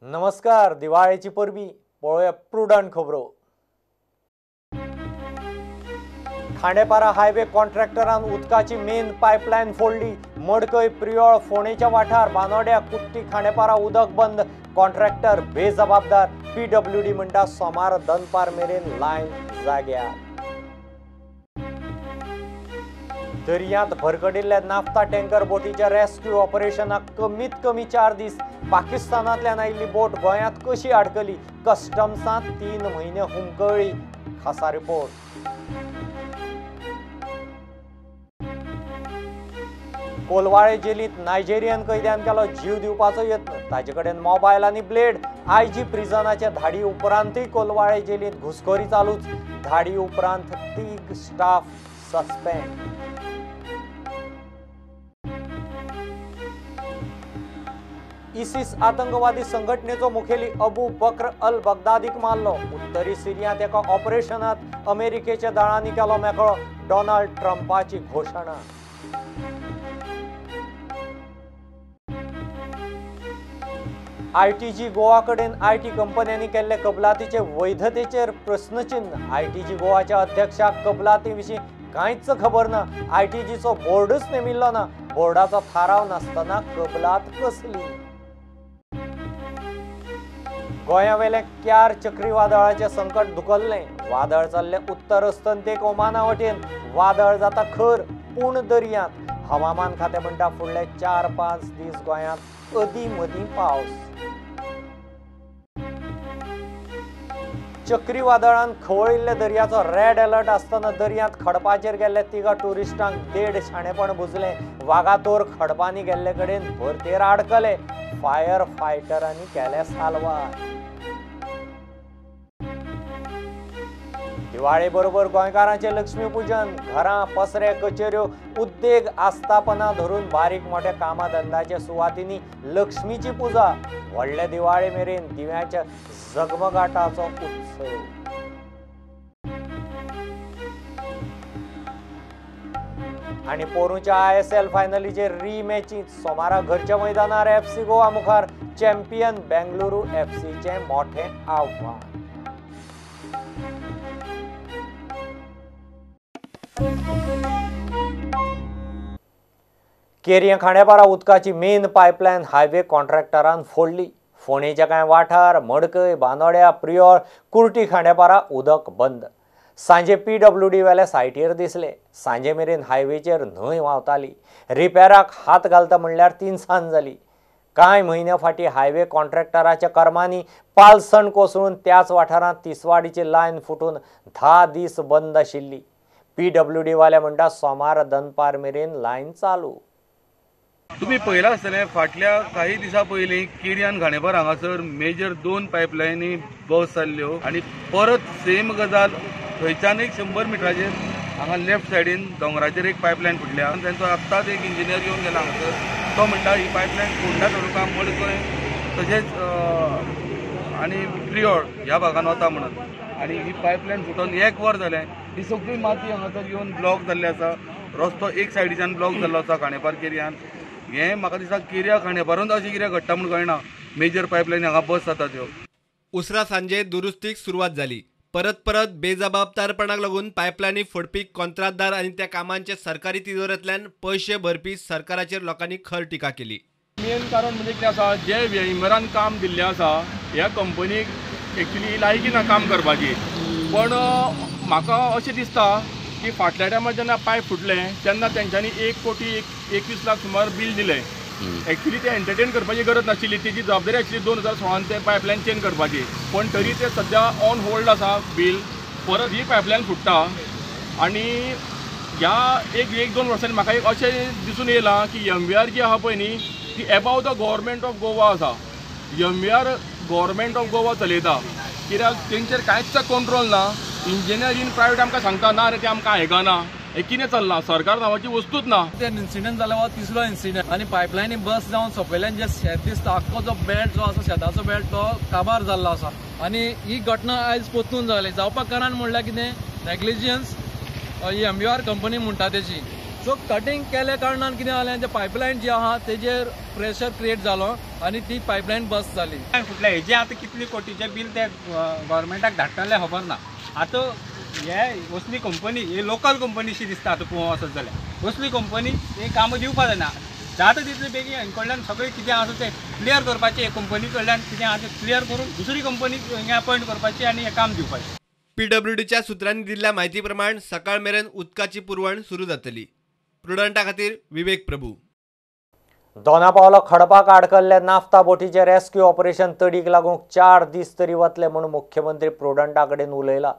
नमस्कार, दिवाळेची परबी पळोवया प्रुडंट खबरो। खांडेपारा हायवे कॉन्ट्रॅक्टरान उदकाची मेन पायपलायन फोडली। मडकय प्रियोळ फोंडेच्या वाठार बानोड्या कुट्टी खांडेपारा उदक बंद। कॉन्ट्रॅक्टर बेजबाबदार। पीडब्ल्यूडी म्हणटा सोमार दनपार मेरेन लायन जाग्यार। दर्यांत भरकडिल्ल्या नाफ्ता टँकर बोटीच्या रेस्क्यू ऑपरेशनाक कमीत कमी 4 दीस। पाकिस्तानांतल्यान आयिल्ली बोट गोंयांत कशी आडकली? कस्टम्सांत 3 म्हयने हुमकळ्ळी। खासा रिपोर्ट। कोलवाळे जेलींत नायजेरियन कैद्यान केलो जीव दिवपाचो यत्न। ताजे कडेन मोबायल आनी ब्लेड। आयजी प्रिजनाचे धाडी उपरांतय कोलवाळे जेलींत घुसखोरी चालूच। धाडी उपरांत 3 स्टाफ सस्पेंड। इसिस आतंकवादी संघटनेचो मुखेली अबू बक्र अल बगदादीक मारलो। उत्तरी सिरियांत एका ऑपरेशनात अमेरिकेच्या दळांनी केलो मेकळो। डोनाल्ड ट्रंपाची घोशणा। आयटीजी गोवा कडेन IT कंपन्यांनी केल्ले कबलातीचे वैधतेचेर प्रस्नचिन्ह। आयटीजी गोवाच्या अध्यक्षाक कबलाती विशीं कांयच खबर ना। आयटीजीचो बोर्डच नेमिल्लो ना। बोर्डाचो थाराव नासतना कबलात कसली? गोंयावेलें क्यार चक्रीवादळाचें संकट धुकल्लें। वादळ चल्लें उत्तर अस्तंतेक ओमाना वटेन। वादळ जाता खर पूण दर्यांत। हवामान खातें म्हणटा फुडले 4-5 दीस गोंयांत अदीं मदीं पावस। चक्रीवादळान खवळिल्ल्या दर्याचो रेड अलर्ट आसतना दर्यांत खडपाचेर गेल्ल्या 3 टुरिस्टांक 1.5 शाणेपण बुजलें। वागातोर खडपांनी गेल्ले कडेन भरतेर आडकले। फायर फायटरांनी केले साल्वार। दिवाळे बरोबर गोंयकारांचें लक्ष्मीपूजन। घरां, पसरे, कचेऱ्यो, उद्देग आस्थापनां धरून बारीक मोठ्या कामां धंद्याच्या सुवातींनी लक्ष्मीची पुजा। व्हडले दिवाळे मेरेन दिव्याच्या जगमगाटाचो उत्सव। आनी पोरूंच्या ISL फायनलीचे रिमॅचींत सोमारा घरच्या मैदानार FC Goa मुखार चॅम्पियन बेंगलुरू FCचें मोठें आव्हान। केरयां खांडेपारा उदकाची मेन पायपलायन हायवे कॉन्ट्रॅक्टरान फोडली। फोंडेच्या कांय वाठार मडकय, बांदोड्या, प्रियोळ, कुर्टी खांडेपारा उदक बंद। सांजे पीडब्ल्यूडी वेल्या सायटीर दिसले। सांजे मेरेन हायवेचेर न्हंय व्हांवताली। रिपेराक हात घालता म्हणल्यार 3 सांज जाली। कांय म्हयन्या फाटीं हायवे कॉन्ट्रॅक्टराच्या कर्मांनी पालसण कोसळून त्याच वाठारांत तिसवाडीची लायन फुटून 10 दीस बंद आशिल्ली। पीडब्ल्यूडी वाले म्हणटा सोमार दनपार मेरेन लायन चालू। तुम्ही पळयलां आसतलें फाटल्या काही दिसां पयलीं केरयान खांडेपार हांगासर मेजर 2 पायपलायनी बस जाल्ल्यो आनी परत सेम गजाल थंयच्यान एक 100 मिटराचेर हांगा लेफ्ट सायडीन दोंगराचेर एक पायपलायन फुटल्या आनी तांचो आत्ताच एक इंजिनियर येवन गेला हांगासर। तो म्हणटा ही पायपलायन फोंडा तालुका, मडकय तशेंच आनी प्रियोळ ह्या भागान वता म्हणून। आनी ही पायपलायन फुटोवन 1 वर जालें। ही सगळी माती हांगासर येवन ब्लॉक जाल्ली आसा। रस्तो एक सायडीच्यान ब्लॉक जाल्लो आसा खांडेपार केरयान। हें म्हाका दिसता केरया खांडेपारून अशें कितें घडटा म्हूण कळना। मेजर पायपलायन हांगा बस जाता त्यो। उसरा सांजे दुरुस्तीक सुरवात जाली। परत परत बेजबाबदारपणाक लागून पायपलायनी फोडपी कॉन्त्रातदार आनी त्या कामांचे सरकारी तिजोरेंतल्यान पयशे भरपी सरकाराचेर लोकांनी खर टिका केली। मेन कारण म्हणजे कितें आसा, जे वेंबरान काम दिल्लें आसा ह्या कंपनीक एक्चुली लायकी ना काम करपाची। पण म्हाका अशें दिसता की फाटल्या टायमार जेन्ना पायप फुटले तेन्ना तेंच्यांनी 1,21,00,000 सुमार बील दिलें। एक्चुली ते एंटरटेन करपाची गरज नाशिल्ली, तेजी जबाबदारी आशिल्ली 2016 ते पायपलायन चेंज करपाची। पण तरी ते सद्या ऑन होल्ड आसा बील। परत ही पायपलायन फुट्टा आनी ह्या 1-2 वर्सांनी म्हाका एक अशें दिसून येयलां की MVR जी आसा पळय न्ही ती above the government of Goa आसा। MVR government of Goa चलयता, कित्याक तेंचेर कांयच कंट्रोल ना। इंजिनियर इन प्रायवेट आमकां सांगता ना रे ते आमकां आयकना। हें कितें चल्लां, सरकार नांवाची वस्तूच ना। ते इन्सिडंट जालो हो तिसरो इन्सिडंट आनी पायपलायनी बस जावन सकयल्यान जे शेत दिसता आख्खो जो बेल्ट जो आसा शेताचो बेल्ट तो काबार जाल्लो आसा आनी ही घटना आयज परतून जाली। जावपाक कारण म्हणल्यार कितें, नेग्लिजन्स ही MVR company म्हणटा तेजी। सो कटिंग केल्या कारणान कितें जालें, जे पायपलायन जी आहा तेजेर प्रेशर क्रिएट जालो आनी ती पायपलायन बस जाली. फुटले हेजे आतां कितले कोटीचें बील ते गव्हर्मेंटाक धाडटले खबर ना. आतां हे असली कंपनी, ही लोकल कंपनीशी दिसता आतां पळोवंक वचत जाल्यार असली कंपनी हे कामां दिवपा जायना. जाता तितले बेगीन हें कडल्यान सगळें कितें आसा तें क्लियर करपाचें, कंपनी कडल्यान कितें आसा तें क्लियर करून दुसरी कंपनी हिंगा अपॉयंट करपाची आनी हें काम दिवपाचें. पीडब्ल्यूडीच्या सूत्रांनी दिल्ल्या म्हायती प्रमाण सकाळ मेरेन उदकाची पुरवण सुरू जातली. प्रुडंटा खातीर विवेक Prabhu. Dona Paula खडपाक आडकल्ल्या naphtha बोटीचें rescue operation तडीक लागूंक 4 दीस तरी वतले म्हूण मुख्यमंत्री प्रुडंटा कडेन उलयला.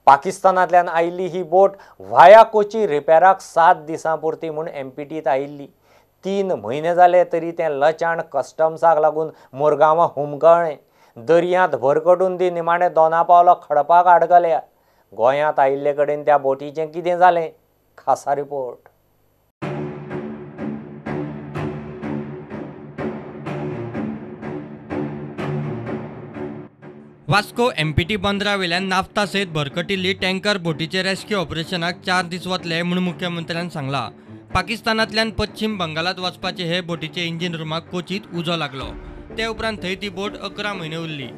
पाकिस्तानांतल्यान आयिल्ली ही बोट व्हाया कोची रिपेराक 7 दिसां पुरती म्हूण एमपीटीत आयिल्ली. 3 म्हयने जाले तरी तें लचाण कस्टम्साक लागून मुरगांवां हुमकळ्ळें. दर्यांत भरकटून ती निमाणें दोनापावला खडपाक आडकल्या. गोंयांत आयिल्ले कडेन त्या बोटीचें कितें जालें, खासा रिपोर्ट. वास्को एमपीटी बंदरा वयल्यान नाफ्ता सयत भरकटिल्ली टँकर बोटीचे रेस्क्यू ऑपरेशनाक 4 दीस वतले म्हूण मुख्यमंत्र्यान सांगला. पाकिस्तानांतल्यान पश्चिम बंगालात वचपाचे हे बोटीचे इंजिन रुमाक कोचीत उजो लागलो. ते उपरांत थंय ती बोट 11 म्हयने उरली.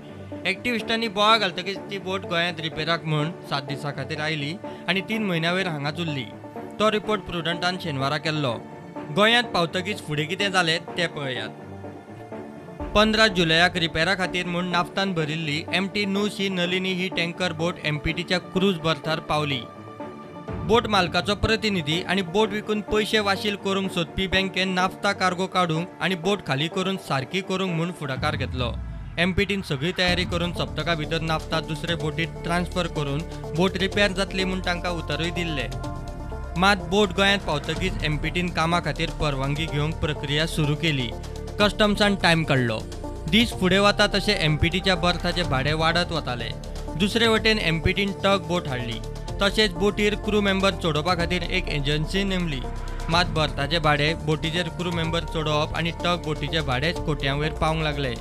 एक्टिविस्टांनी बोवाळ घालतकीच ती बोट गोंयांत रिपेराक म्हूण 7 दिसां खातीर आयली आनी 3 म्हयन्या वयर हांगाच उरली. तो रिपोर्ट प्रुडंटान शेनवारा केल्लो. गोंयांत पावतकीच फुडें कितें जालें तें पळयात. 15 जुलयाक रिपेरा खातीर म्हूण नाफ्तान भरिल्ली एमटी नुशी नलिनी ही टँकर बोट एमपीटीच्या क्रूज बर्थार पावली. बोट मालकाचो प्रतिनिधी आनी बोट विकून पयशे वाशील करूंक सोदपी बँकेन नाफ्ता कार्गो काडूंक आनी बोट खाली करून सारकी करूंक म्हूण फुडाकार घेतलो. एमपीटीन सगळी तयारी करून सप्तका भितर नाफ्ता दुसरे बोटीत ट्रान्सफर करून बोट रिपेर जातली म्हूण तांकां उतरूय दिल्लें. मात बोट गोंयांत पावतकीच एमपीटीन कामा खातीर परवानगी घेवंक प्रक्रिया सुरू केली. कस्टम्सान टायम काडलो. दीस फुडें वता तशें एमपीटीच्या बर्थाचें भाडें वाडत वतालें. दुसरे वटेन एमपीटीन टग बोट हाडली. तशेंच बोटीर क्रू मेंबर चडोवपा खातीर एक एजन्सी नेमली. मात बर्थाचें भाडें, बोटीचेर क्रू मेंबर चडोवप आनी टग बोटीचें भाडेंच कोट्यां वयर पावंक लागलें.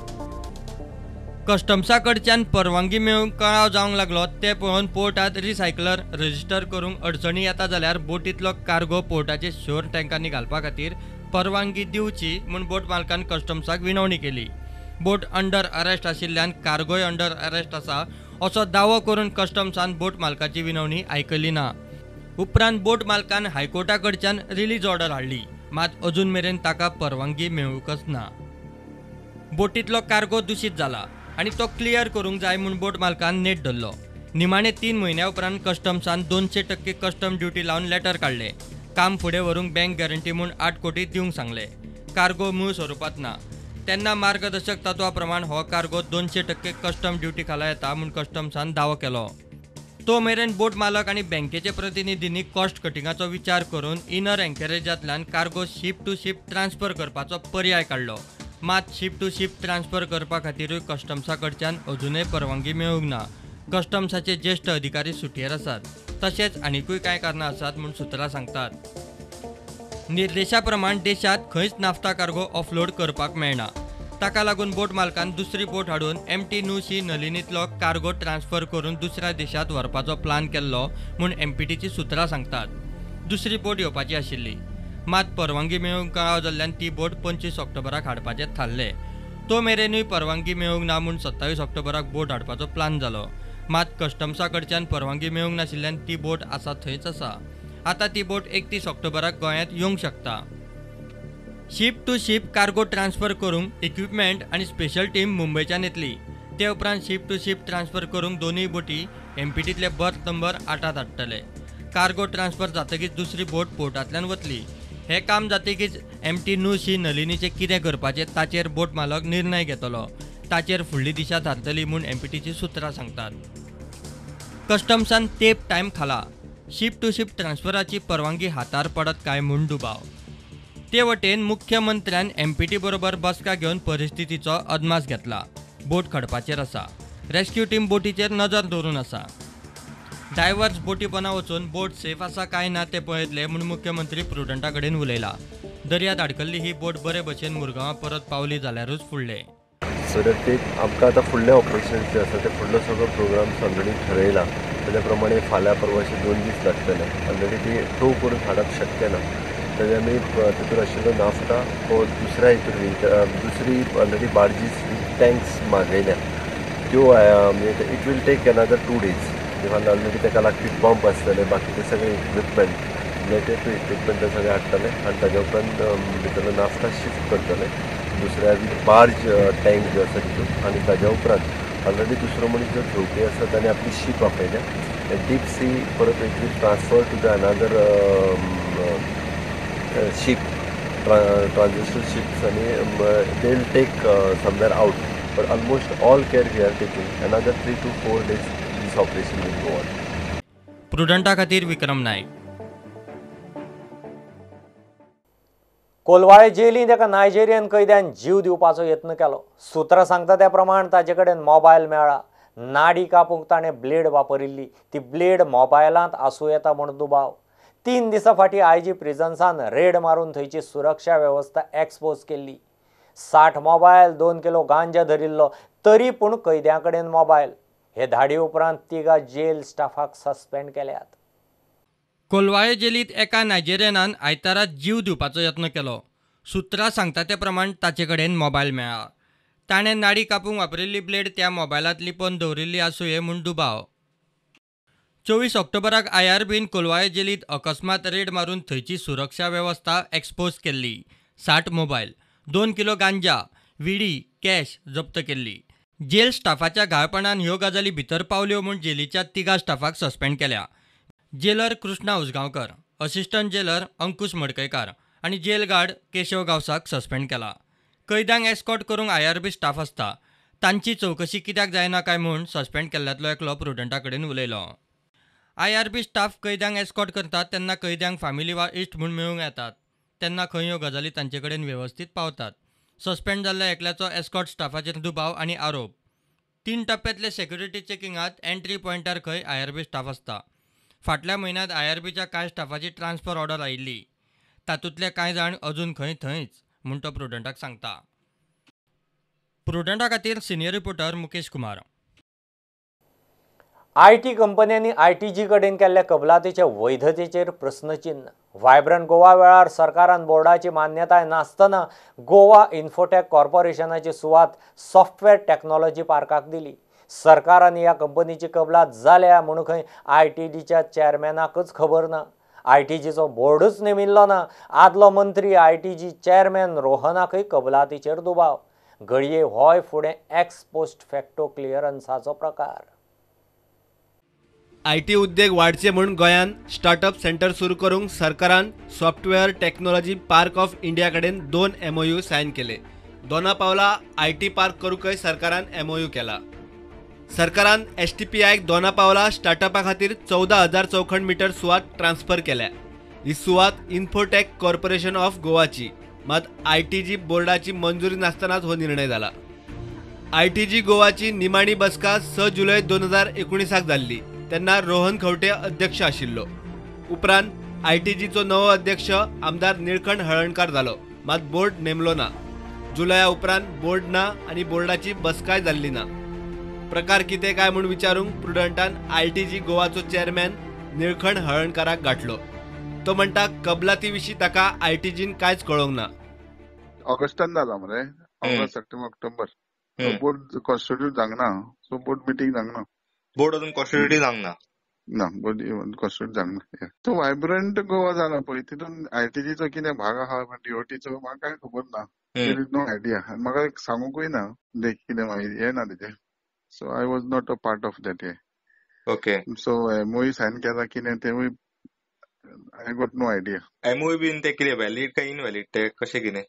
कस्टम्सा कडच्यान परवानगी मेळूंक कळाव जावंक लागलो तें पळोवन पोर्टांत रिसायकलर रजिस्टर करूंक अडचणी येता जाल्यार बोटींतलो कार्गो पोर्टाचे शोर टँकांनी घालपा खातीर परवानगी दिवची म्हूण बोट मालकान कस्टम्साक विनवणी केली. बोट अंडर अरेस्ट आशिल्ल्यान कार्गोय अंडर अरेस्ट आसा असो दावो करून कस्टम्सान बोट मालकाची विनवणी आयकली ना. उपरांत बोट मालकान हायकोर्टा कडच्यान रिलीज ऑर्डर हाडली. मात अजून मेरेन ताका परवानगी मेळूंकच ना. बोटींतलो कार्गो दुशीत जाला आनी तो क्लियर करूंक जाय म्हूण बोट मालकान नेट धरलो. निमाणे 3 म्हयन्या उपरांत कस्टम्सान 200% कस्टम ड्युटी लावन लेटर काडलें. काम फुडें व्हरूंक बँक गॅरंटी म्हूण 8 कोटी दिवंक सांगलें. कार्गो मूळ स्वरुपांत ना तेन्ना मार्गदर्शक तत्वा प्रमाण हो कार्गो 200% कस्टम ड्युटी खाला येता म्हूण कस्टम्सान दावो केलो. तो मेरेन बोट मालक आनी बँकेचे प्रतिनिधींनी कॉस्ट कटिंगाचो विचार करून inner एन्करेजांतल्यान cargo ship to ship transfer करपाचो पर्याय काडलो. मात शीप टू शीप ट्रान्सफर करपा खातीरूय कस्टम्सा कडच्यान अजुनय परवानगी मेळूंक ना. कस्टम्साचे ज्येश्ठ अधिकारी सुटयेर आसात. तशेंच आनिकूय कांय कारणां आसात म्हूण सुत्रां सांगतात. निर्देशा प्रमाण देशांत खंयच नाफ्ता कार्गो ऑफलोड करपाक मेळना. ताका लागून बोट मालकान दुसरी बोट हाडून एमटी नुशी नलिनींतलो कार्गो ट्रान्सफर करून दुसऱ्या देशांत व्हरपाचो प्लान केल्लो म्हूण एमपीटीची सुत्रां सांगतात. दुसरी बोट येवपाची आशिल्ली. मात परवानगी मेळूंक कळाव जाल्ल्यान ती बोट 25 ऑक्टोबराक हाडपाचें थारलें. तो मेरेनूय परवानगी मेळूंक ना म्हूण 27 ऑक्टोबराक बोट हाडपाचो प्लान जालो. मात कस्टम्सा कडच्यान परवानगी मेळूंक नाशिल्ल्यान ती बोट आसा थंयच आसा. आतां ती बोट 31 ऑक्टोबराक गोंयांत येवंक शकता. Ship to ship cargo transfer करूंक इक्विपमेंट आनी स्पेशल टीम मुंबयच्यान येतली. ते उपरांत शीप टू शीप ट्रान्सफर करूंक दोनूय बोटी एमपीटींतले बर्थ नंबर 8 हाडटले. कार्गो ट्रान्सफर जातकीच दुसरी बोट पोर्टांतल्यान वतली. हें काम जातकीच एमटी नुशी नलिनीचें कितें करपाचें ताचेर बोट मालक निर्णय घेतलो. ताचेर फुडली दिशा थारतली म्हूण एमपीटीची सुत्रां सांगतात. कस्टम्सान तेप टायम खाला. शीप टू शीप ट्रान्सफराची परवानगी हातार पडत काय म्हूण दुबाव. ते वटेन मुख्यमंत्र्यान एमपीटी बरोबर बसका घेवन परिस्थितीचो अदमास घेतला. बोट खडपाचेर आसा. रेस्क्यू टीम बोटीचेर नजर दवरून आसा. डायवर्स बोटी पोंदा वचून बोट सेफ आसा काय ना तें पळयतले म्हूण मुख्यमंत्री प्रुडंटा कडेन उलयला. दर्यांत आडकल्ली ही बोट बरे भशेन मुरगांवां परत पावली जाल्यारूच फुडलें. सो that ते आमकां आतां फुडले ऑपरेशन्स जे आसा ते फुडलो सगळो प्रोग्राम्स ऑलरेडी ठरयला. तेज्या प्रमाणे फाल्यां परवां अशे 2 दीस लागतले. ऑलरेडी ती टो करून हाडप शक्य ना. तेजे आमी तितून आशिल्लो नाफ्ता हो दुसऱ्या हितून दुसरी ऑलरेडी बार्जीस वीथ टँक्स मागयल्या त्यो म्हणजे it will take another 2 days. Because already ताका लागपी पंप आसतले, बाकीचे सगळे इक्विपमेंट रिलेटेड टू इक्विपमेंट सगळे हाडटले आनी ताज्या उपरांत भितरलो नाफ्ता शिफ्ट करतले दुसऱ्या वीथ बार्ज टँक जो आसा तितून. आनी ताज्या उपरांत ऑलरेडी दुसरो मनीस जो घेवपी आसा ताणें आपली शीप आपयल्या डीप सी परत it will transfer to the another ship, transitional ships आनी they will take somewhere out. But almost all care we are taking. Another 3 to 4 days this operation will go on. प्रुडंटा खातीर विक्रम नायक. कोलवाळे जेलींत एका Nigerian कैद्यान जीव दिवपाचो यत्न केलो. सुत्रां सांगता त्या प्रमाण ताजे कडेन मोबायल मेळ्ळा. नाडी कापूंक ताणें ब्लेड वापरिल्ली. ती ब्लेड मोबायलांत आसूं येता म्हूण दुबाव. 3 दिसां फाटीं आयजी प्रिजन्सान रेड मारून थंयची सुरक्षा वेवस्था एक्सपोज केल्ली. 60 मोबायल, 2 किलो गांजा धरिल्लो, तरी पूण कैद्यां कडेन मोबायल. हे धाडी उपरांत 3 जेल स्टाफाक सस्पेंड केल्यात. कोलवाळे जेलींत एका नायजेरियनान आयतारा जीव दिवपाचो यत्न केलो. सुत्रां सांगता ते प्रमाण ताचे कडेन मोबायल मेळ्ळा. ताणें नाडी कापूंक वापरिल्ली ब्लेड त्या मोबायलांत लिपोवन दवरिल्ली आसुये म्हूण दुबाव. 24 ऑक्टोबराक आयआरबीन कोलवाळे जेलींत अकस्मात रेड मारून थंयची सुरक्षा वेवस्था एक्सपोज केल्ली. 60 मोबायल, 2 किलो गांजा, विडी, कॅश जप्त केल्ली. जेल स्टाफाच्या घाळपणान ह्यो गजाली भितर पावल्यो म्हूण जेलीच्या 3 स्टाफाक सस्पेंड केल्या. Jailer Krishna Usgaonkar, assistant jailer Ankush Madkaikar आनी जेल गार्ड केशव गांवसाक सस्पेंड केला. कैद्यांक एस्कॉर्ट करूंक आयआरबी स्टाफ आसता, तांची चवकशी कित्याक जायना काय म्हूण सस्पेंड केल्ल्यांतलो एकलो प्रुडंटा कडेन उलयलो. आयआरबी स्टाफ कैद्यांक एस्कॉर्ट करतात तेन्ना कैद्यांक फामिली वा इश्ट म्हूण मेळूंक येतात, तेन्ना खंय ह्यो गजाली तांचे कडेन वेवस्थीत पावतात. सस्पेंड जाल्ल्या एकल्याचो एस्कॉर्ट स्टाफाचेर दुबाव आनी आरोप. 3 टप्प्यांतले सेक्युरिटी चेकिंगांत एंट्री पॉयंटार खंय आयआरबी स्टाफ आसता. फाटल्या म्हयन्यांत आयआरबीच्या कांय स्टाफाची ट्रान्सफर ऑर्डर आयिल्ली, तातूंतले कांय जाण अजून खंय थंयच म्हूण तो प्रुडंटाक सांगता. प्रुडंटा खातीर senior reporter Mukesh Kumar. IT कंपन्यांनी आयटीजी कडेन केल्ल्या कबलातीच्या वैधतेचेर प्रस्नचिन्न. व्हायब्रंट गोवा वेळार सरकारान बोर्डाची मान्यताय नासतना गोवा इन्फोटेक कॉर्पोरेशनाची सुवात सॉफ्टवेअर टेक्नॉलॉजी पार्काक दिली. सरकारान ह्या कंपनीची कबलात जाल्या म्हूण खंय आयटीजीच्या चेअरमॅनाकच खबर ना. आयटीजीचो बोर्डूच नेमिल्लो ना. आदलो मंत्री आयटीजी चेअरमॅन रोहनाकय कबलातीचेर दुबाव. घडये होय फुडें एक्स पोस्ट फॅक्टो क्लियरन्साचो प्रकार. IT उद्योग वाडचे म्हूण गोंयान स्टार्टअप सेंटर सुरू करूंक सरकारान software technology park of India कडेन 2 MOU sign केले. दोना पावला IT park करूंकय सरकारान MOU केला. सरकारान STPIक दोना पावला स्टार्टअपा खातीर 14,000 चौखण मीटर सुवात ट्रान्सफर केल्या. ही सुवात इन्फोटेक कॉर्पोरेशन ऑफ गोवाची, मात ITG बोर्डाची मंजुरी नासतनाच हो निर्णय जाला. ITG गोवाची निमाणी बसका 6 जुलय 2019 जाल्ली, तेन्ना रोहन खंवटे अध्यक्ष आशिल्लो. उपरांत ITGचो नवो अध्यक्ष आमदार निळकंठ हळर्णकार जालो, मात बोर्ड नेमलो ना. जुलया उपरांत बोर्ड ना आनी बोर्डाची बसकाय जाल्ली ना. प्रकार कितें काय म्हूण विचारूंक प्रुडंटान ITG गोवाचो चेअरमॅन निळकंठ हळर्णकाराक गाठलो. तो म्हणटा कबलाती विशीं ताका ITGन कांयच कळोवंक ना. ऑगस्टान जाला मरे, August September October board constitute जावंक ना, सो बोर्ड मिटींग जावंक ना. बोर्ड अजून कॉन्स्टिट्यूट जावंक ना. ना, बोर्ड कॉन्स्टिट्यूट जावंक ना. सो व्हायब्रंट गोवा जाला पळय, तितून आयटीजीचो कितें भाग आहा, डीओटीचो म्हाका कांय खबर ना. There is no idea. म्हाका सांगूंकूय ना कितें हें ना तेजें. So I was not a part of that. Okay. So MOU sign केला कितें तेवूय I got no idea. MOU बीन ते कितें व्हॅलीड काय इनव्हॅलीड ते कशें कितें?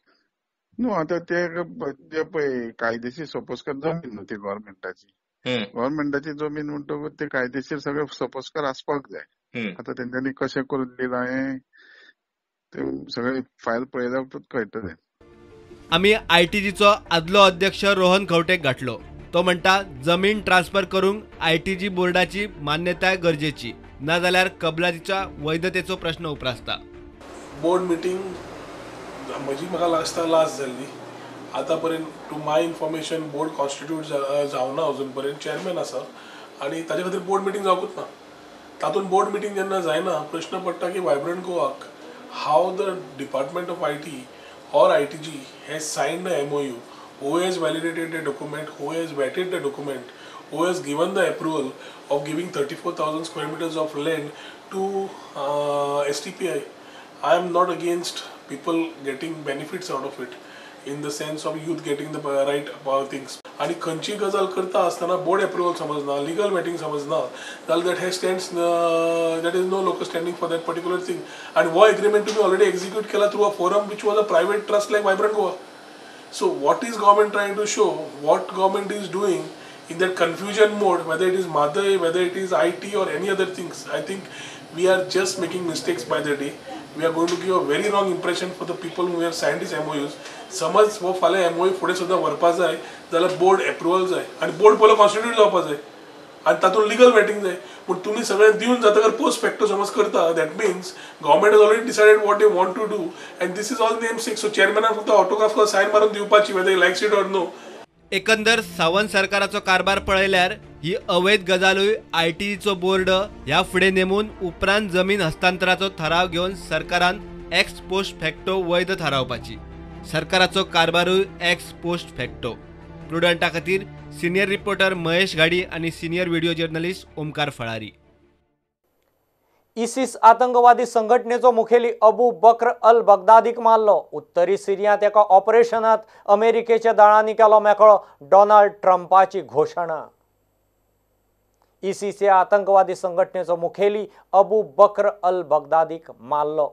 न्हू आतां ते पळय कायदेशीर सोपस्कार जमीन न्हू ती गव्हर्मेंटाची. गव्हर्मेंटाची जमीन म्हणटकूच ते कायदेशीर सगळे सोपस्कार आसपाक जाय. आतां तेंच्यांनी कशें करून दिलां हें ते सगळे फायल पळयल्या उपरांत कळटलें. आमी ITGचो आदलो अध्यक्ष रोहन खंवटेक गाठलो. तो म्हणटा जमीन ट्रान्सफर करूंक ITG बोर्डाची मान्यताय गरजेची, नाजाल्यार कबलातीच्या वैधतेचो प्रश्न उप्रासता. बोर्ड मिटींग म्हजी म्हाका दिसता लास्ट जाल्ली. आतां पर्यंत to my information board constitute जावना अजून पर्यंत. चेअरमॅन आसा आनी ताजे खातीर बोर्ड मिटींग जावकूच ना. तातूंत बोर्ड मिटींग जेन्ना जायना प्रश्न पडटा की वायब्रंट गोवाक how the department of IT or ITG has signed the MOU, who has validated the document, who has vetted the document, who has given the approval of giving 34,000 square meters of land to STPI. I am not against people getting benefits out of it in the sense of youth getting the right things. आनी खंयची गजाल करता आसतना board approval समजना, legal waiting समजना जाल्यार that has stands that is no local standing for that particular thing. आनी हो एग्रीमेंट तुमी ऑलरेडी एक्झिक्यूट केला through a forum which was a private trust like Vibrant Goa. So what is government trying to show, what government is doing in that confusion mode, whether it is Mhadei, whether it is IT or any other things, I think we are just making mistakes by the day. We are going to give a very wrong impression for the people who have signed these MOUs. समज हो फाल्यां MOU फुडें सुद्दां व्हरपा जाय जाल्यार board approval जाय आनी बोर्ड पयलो कॉन्स्टिट्यूट जावपा जाय आनी तातूंत लिगल वेटिंग जाय. पूण तुमी सगळें दिवन जातकर पोस्ट फॅक्टो समज करता, that means government has already decided what they want to do and this is all name sake. So चेअरमॅनाक फक्त ऑटोग्राफ सायन मारून दिवपाची, whether he likes it or no. एकंदर सावंत सरकाराचो कारभार पळयल्यार ही अवैध गजालूय आयटीचो बोर्ड ह्या फुडें नेमून उपरांत जमीन हस्तांतराचो थाराव घेवन सरकारान एक्स पोस्ट फॅक्टो वैध थारावपाची. सरकाराचो कारभारूय एक्स पोस्ट फॅक्टो. प्रुडंटा खातीर सिनियर रिपोर्टर महेश घाडी आनी senior video journalist Omkar Phalari. ISIS आतंकवादी संघटनेचो मुखेली अबू बक्र अल बगदादीक मारलो. उत्तरी सिरियांत एका ऑपरेशनात अमेरिकेच्या दळांनी केलो मेकळो, डोनाल्ड ट्रंपाची घोशणा. इसिस ह्या आतंकवादी संघटनेचो मुखेली अबू बक्र अल बगदादीक मारलो.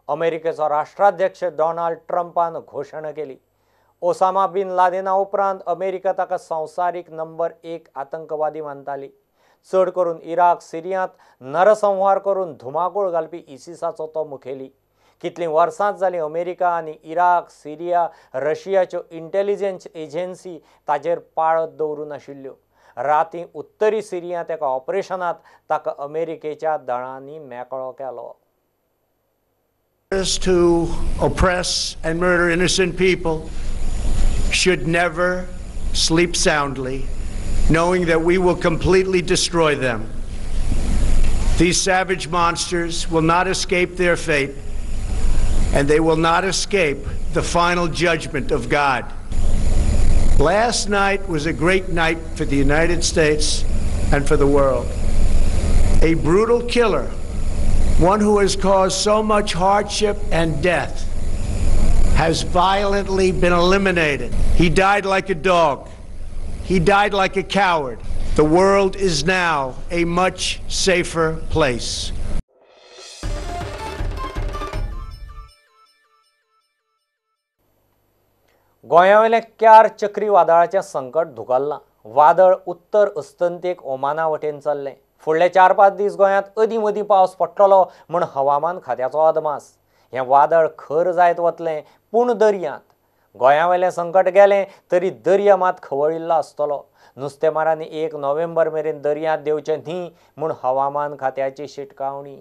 अमेरिकेचो राष्ट्राध्यक्ष डोनाल्ड ट्रंपान घोशणा केली. ओसामा बिन लादेना उपरांत अमेरिका ताका संवसारीक नंबर 1 आतंकवादी मानताली. चड करून इराक सिरियांत नरसंहार करून धुमाकूळ घालपी इसिसाचो तो मुखेली. कितलीं वर्सांच जालीं अमेरिका आनी इराक सिरिया रशियाच्यो इंटेलिजन्स एजन्सी ताजेर पाळत दवरून आशिल्ल्यो. रातीं उत्तरी सिरियांत एका ऑपरेशनांत ताका अमेरिकेच्या दळांनी मेकळो केलो. To oppress and murder innocent people should never sleep soundly, knowing that we will completely destroy them. These savage monsters will not escape their fate, and they will not escape the final judgment of God. Last night was a great night for the United States and for the world. A brutal killer, one who has caused so much hardship and death, has violently been eliminated. He died like a dog. He died like a coward. The world is now a much safer place. गोंयावेलें Kyar चक्रीवादळाचें संकट धुकल्लां. वादळ उत्तर अस्तंतेक ओमाना वटेन चल्लें. फुडले 4-5 दीस गोंयांत अदीं मदीं पावस पडटलो म्हूण हवामान खात्याचो अदमास. हें वादळ खर जायत वतलें, पूण दर्यांत. गोंयावेलें संकट गेलें तरी दर्या मात खवळिल्लो आसतलो. नुस्तेमारांनी 1 नोव्हेंबर मेरेन दर्यांत देंवचें न्ही म्हूण हवामान खात्याची शिटकावणी.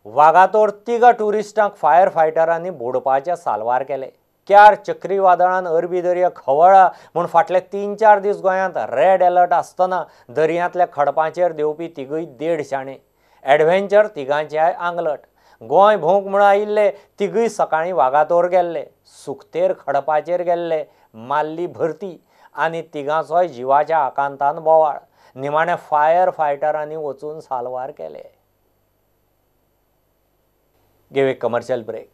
वागातोर 3 ट्युरिस्टांक फायर फायटरांनी बुडपाचे साल्वार केले. क्यार चक्रीवादळान अरबी दर्या खवळा म्हूण फाटले 3-4 दीस गोंयांत रेड अलर्ट आसतना दर्यांतल्या खडपांचेर देंवपी तिगूय देड शाणे. एडव्हेंचर तिगांचेय आंगलट. गोंय भोंवंक म्हूण आयिल्ले तिगूय सकाळीं वागातोर गेल्ले. सुकतेर खडपाचेर गेल्ले, माल्ली भरती आनी तिगांचोय जिवाच्या आकांतान बोवाळ. निमाणे फायर फायटरांनी वचून साल्वार केले. Give a commercial break.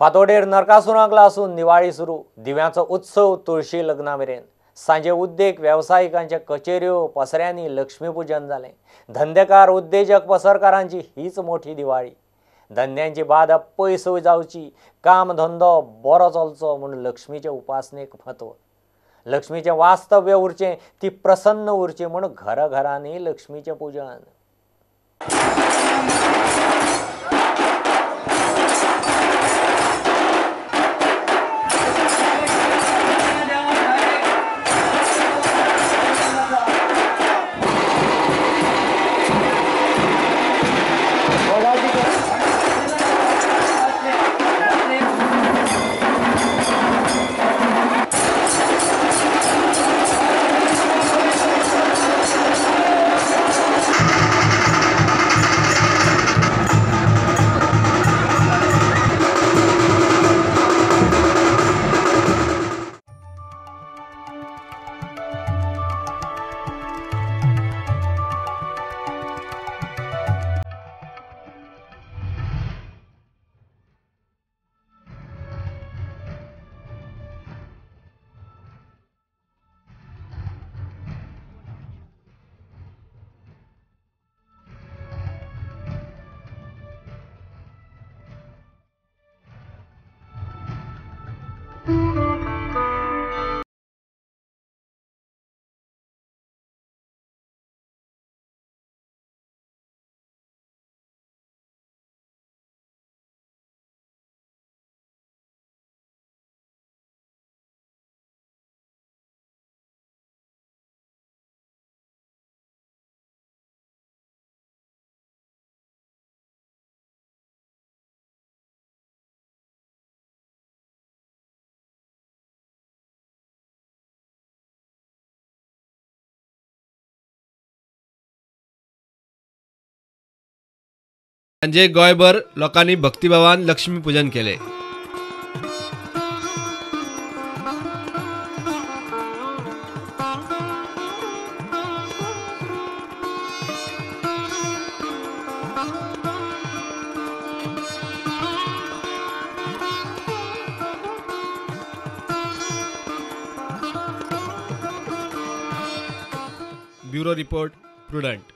फातोडेर नरकासुरांक लासून दिवाळी सुरू. दिव्यांचो उत्सव तुळशी लग्ना मेरेन. सांजे उद्देग वेवसायिकांच्या कचेऱ्यो पसऱ्यांनी लक्ष्मीपूजन जालें. धंदेकार उद्देजक पसरकारांची हीच मोठी दिवाळी. धंद्यांची बादा पयस जावची, काम धंदो बरो चलचो म्हूण लक्ष्मीचे उपासनेक म्हत्व. लक्ष्मीचें वास्तव्य उरचें, ती प्रसन्न उरची म्हूण घराघरांनी लक्ष्मीचें पूजन. सांजे गोंयभर लोकांनी भक्तिभावान लक्ष्मीपूजन केले. Bureau report, Prudent.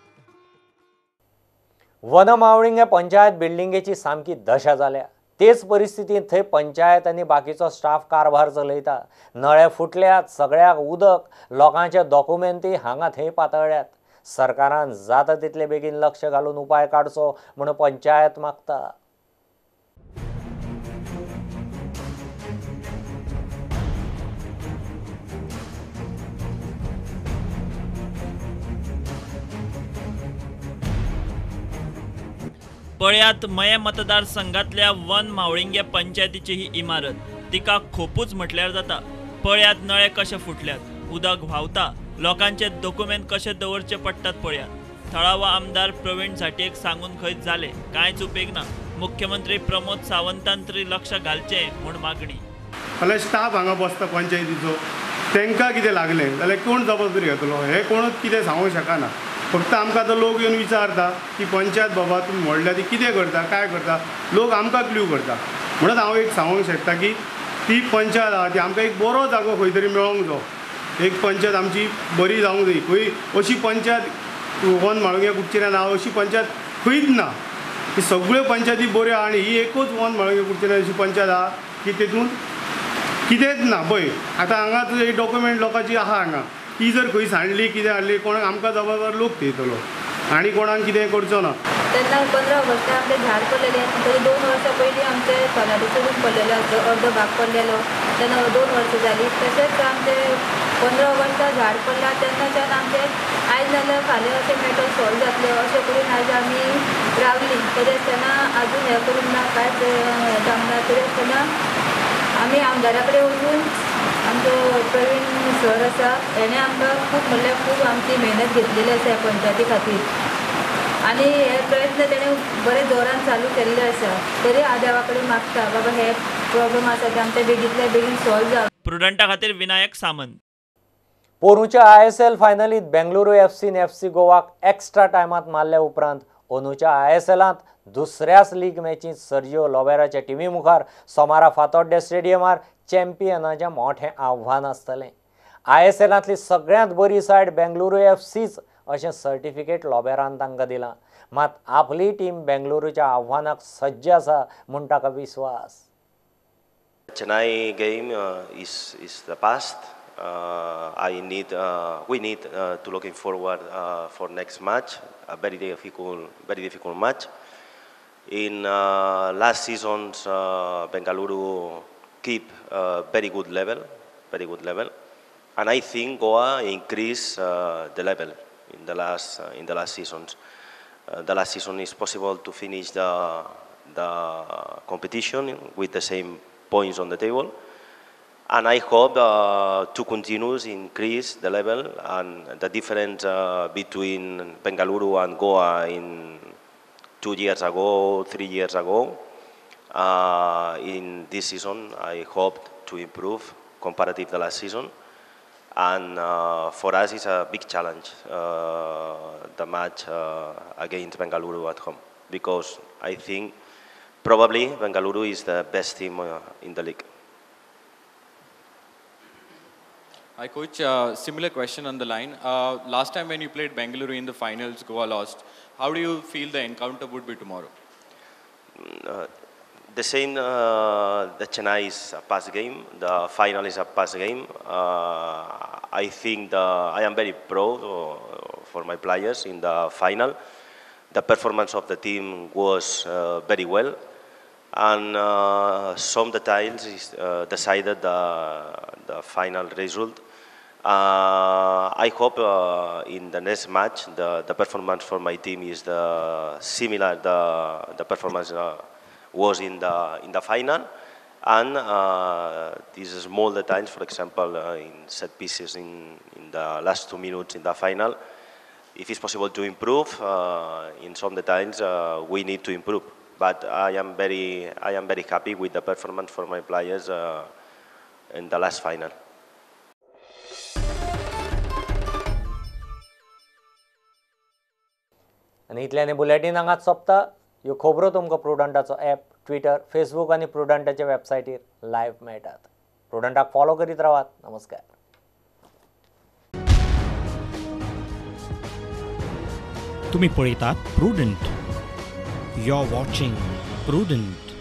One Mavlinge panchayat बिल्डिंगेची सामकी दशा जाल्या. तेच परिस्थितींत थंय पंचायत आनी बाकीचो स्टाफ कारभार चलयता. नळे फुटल्यात, सगळ्याक उदक, लोकांचे डॉक्युमेंटी हांगा थंय पातळ्ळ्यात. सरकारान जाता तितले बेगीन लक्ष घालून उपाय काडचो म्हूण पंचायत मागता. पळयात मये मतदारसंघातल्या वन म्हावळिंगे पंचायतीची ही इमारत. तिका खोपूच म्हटल्यार जाता. पळयात नळे कशे फुटल्यात, उदक व्हांवता, लोकांचे दोकुमेंत कशे दवरचे पडटात पळयात. थळावो आमदार प्रवीण झांट्येक सांगून खंयच जालें, कांयच उपेग ना. मुख्यमंत्री प्रमोद सावंतान तरी लक्ष घालचें म्हूण मागणी. जाल्यार स्टाफ हांगा बसता पंचायतीचो, तांकां कितें लागलें जाल्यार कोण जबाबदारी घेतलो हें कोणूच कितें सांगूंक शकना. फक्त आमकां आतां लोक येवन विचारता की पंचायत बाबा तुमी म्हणल्या ती कितें करता, काय करता, लोक आमकां क्ल्यू करता. म्हणून हांव एक सांगूंक शकता की ती पंचायत आहा ती आमकां एक बरो जागो खंय तरी मेळोंक जावो. एक पंचायत आमची बरी जावंक जाय. खंय अशी पंचायत वन म्हाळुंगे कुडचें ना, अशी पंचायत खंयच ना. ही सगळ्यो पंचायती बऱ्यो आहा आनी ही एकूच वन म्हाळुंगे कुडचें अशी पंचायत आहा की तेतून कितेंच ना. पळय आतां हांगा तुजें डॉक्युमेंट लोकांची आहा हांगा, ती जर खंय सांडली कितें हाडली कोणाक आमकां जबाबदार लोक थेयतलो आनी कोणाक कितें करचो ना. तेन्ना 15 ऑगस्टाक आमचें झाड पडलेलें, तरी 2 वर्सां पयलीं आमचें तलाठीचो रूम पडलेलो, अर्दो भाग पडलेलो, तेन्ना 2 वर्सां जालीं. तशेंच आमचें 15 ऑगस्टाक झाड पडलां तेन्नाच्यान आमचें आयज जाल्यार फाल्यां अशें मॅटर सॉल्व जातलें अशें करून आयज आमी रावलीं. तरी आसतना आजून हें करूंक ना, कांयच हें जावंक ना. तरी आसतना आमी आमदारा कडेन वचून आमचो प्रवीण सर आसा हेणें आमकां खूब म्हणल्यार खूब आमची मेहनत घेतलेली आसा ह्या पंचायती खातीर आनी हे प्रयत्न तेणें बरे जोरान चालू केल्ले आसा. तरी हांव देवा कडेन मागता बाबा हे प्रॉब्लम आसा ते आमच्या बेगींतल्या बेगीन सॉल्व जावं. प्रुडंटा खातीर विनायक सामंत. पोरूंच्या ISL फायनलींत बेंगळुरू एफसीन एफसी गोवाक एक्स्ट्रा टायमांत मारल्या उपरांत अंदूच्या ISLांत दुसऱ्याच लीग मॅचींत सर्जिओ लोबेराच्या टिमी मुखार सोमारा फातोड्डे स्टेडियमार चॅम्पियनाचें मोठें आव्हान आसतलें. ISLांतली सगळ्यांत बरी सायड बेंगळुरू एफसीच अशें सर्टिफिकेट लोबेरान तांकां दिलां. मात आपली टीम बेंगळुरूच्या आव्हानाक सज्ज आसा म्हूण ताका विस्वास. Chennai game is the past. We need to looking forward for next match. A very difficult match. In last seasons, Bengaluru keep very good level, and I think Goa increase the level in the last seasons. The last season is possible to finish the competition with the same points on the table, and I hope to continue increase the level and the difference between Bengaluru and Goa in 2 years ago, 3 years ago. In this season, I hope to improve comparative to last season, and for us it's a big challenge, the match against Bengaluru at home, because I think probably Bengaluru is the best team in the league. Hi coach, similar question on the line. Last time when you played Bengaluru in the finals, Goa lost. How do you feel the encounter would be tomorrow? The same, the Chennai is a past game, the final is a past game. I think I am very proud for my players in the final. The performance of the team was very well, and some details decided the final result. I hope in the next match the performance for my team is the similar the performance was in the final, and these small details, for example, in set pieces in the last 2 minutes in the final, If it's possible to improve in some details, we need to improve. But I am very happy with the performance for my players in the last final. आनी इतल्यान bulletin हांगाच सोंपता. ह्यो खबरो तुमकां प्रुडंटाचो app, Twitter, Facebook आनी प्रुडंटाच्या वेबसायटीर live मेळटात. प्रुडंटाक follow करीत रावात. नमस्कार. तुम्ही पळयतात Prudent. You are watching Prudent.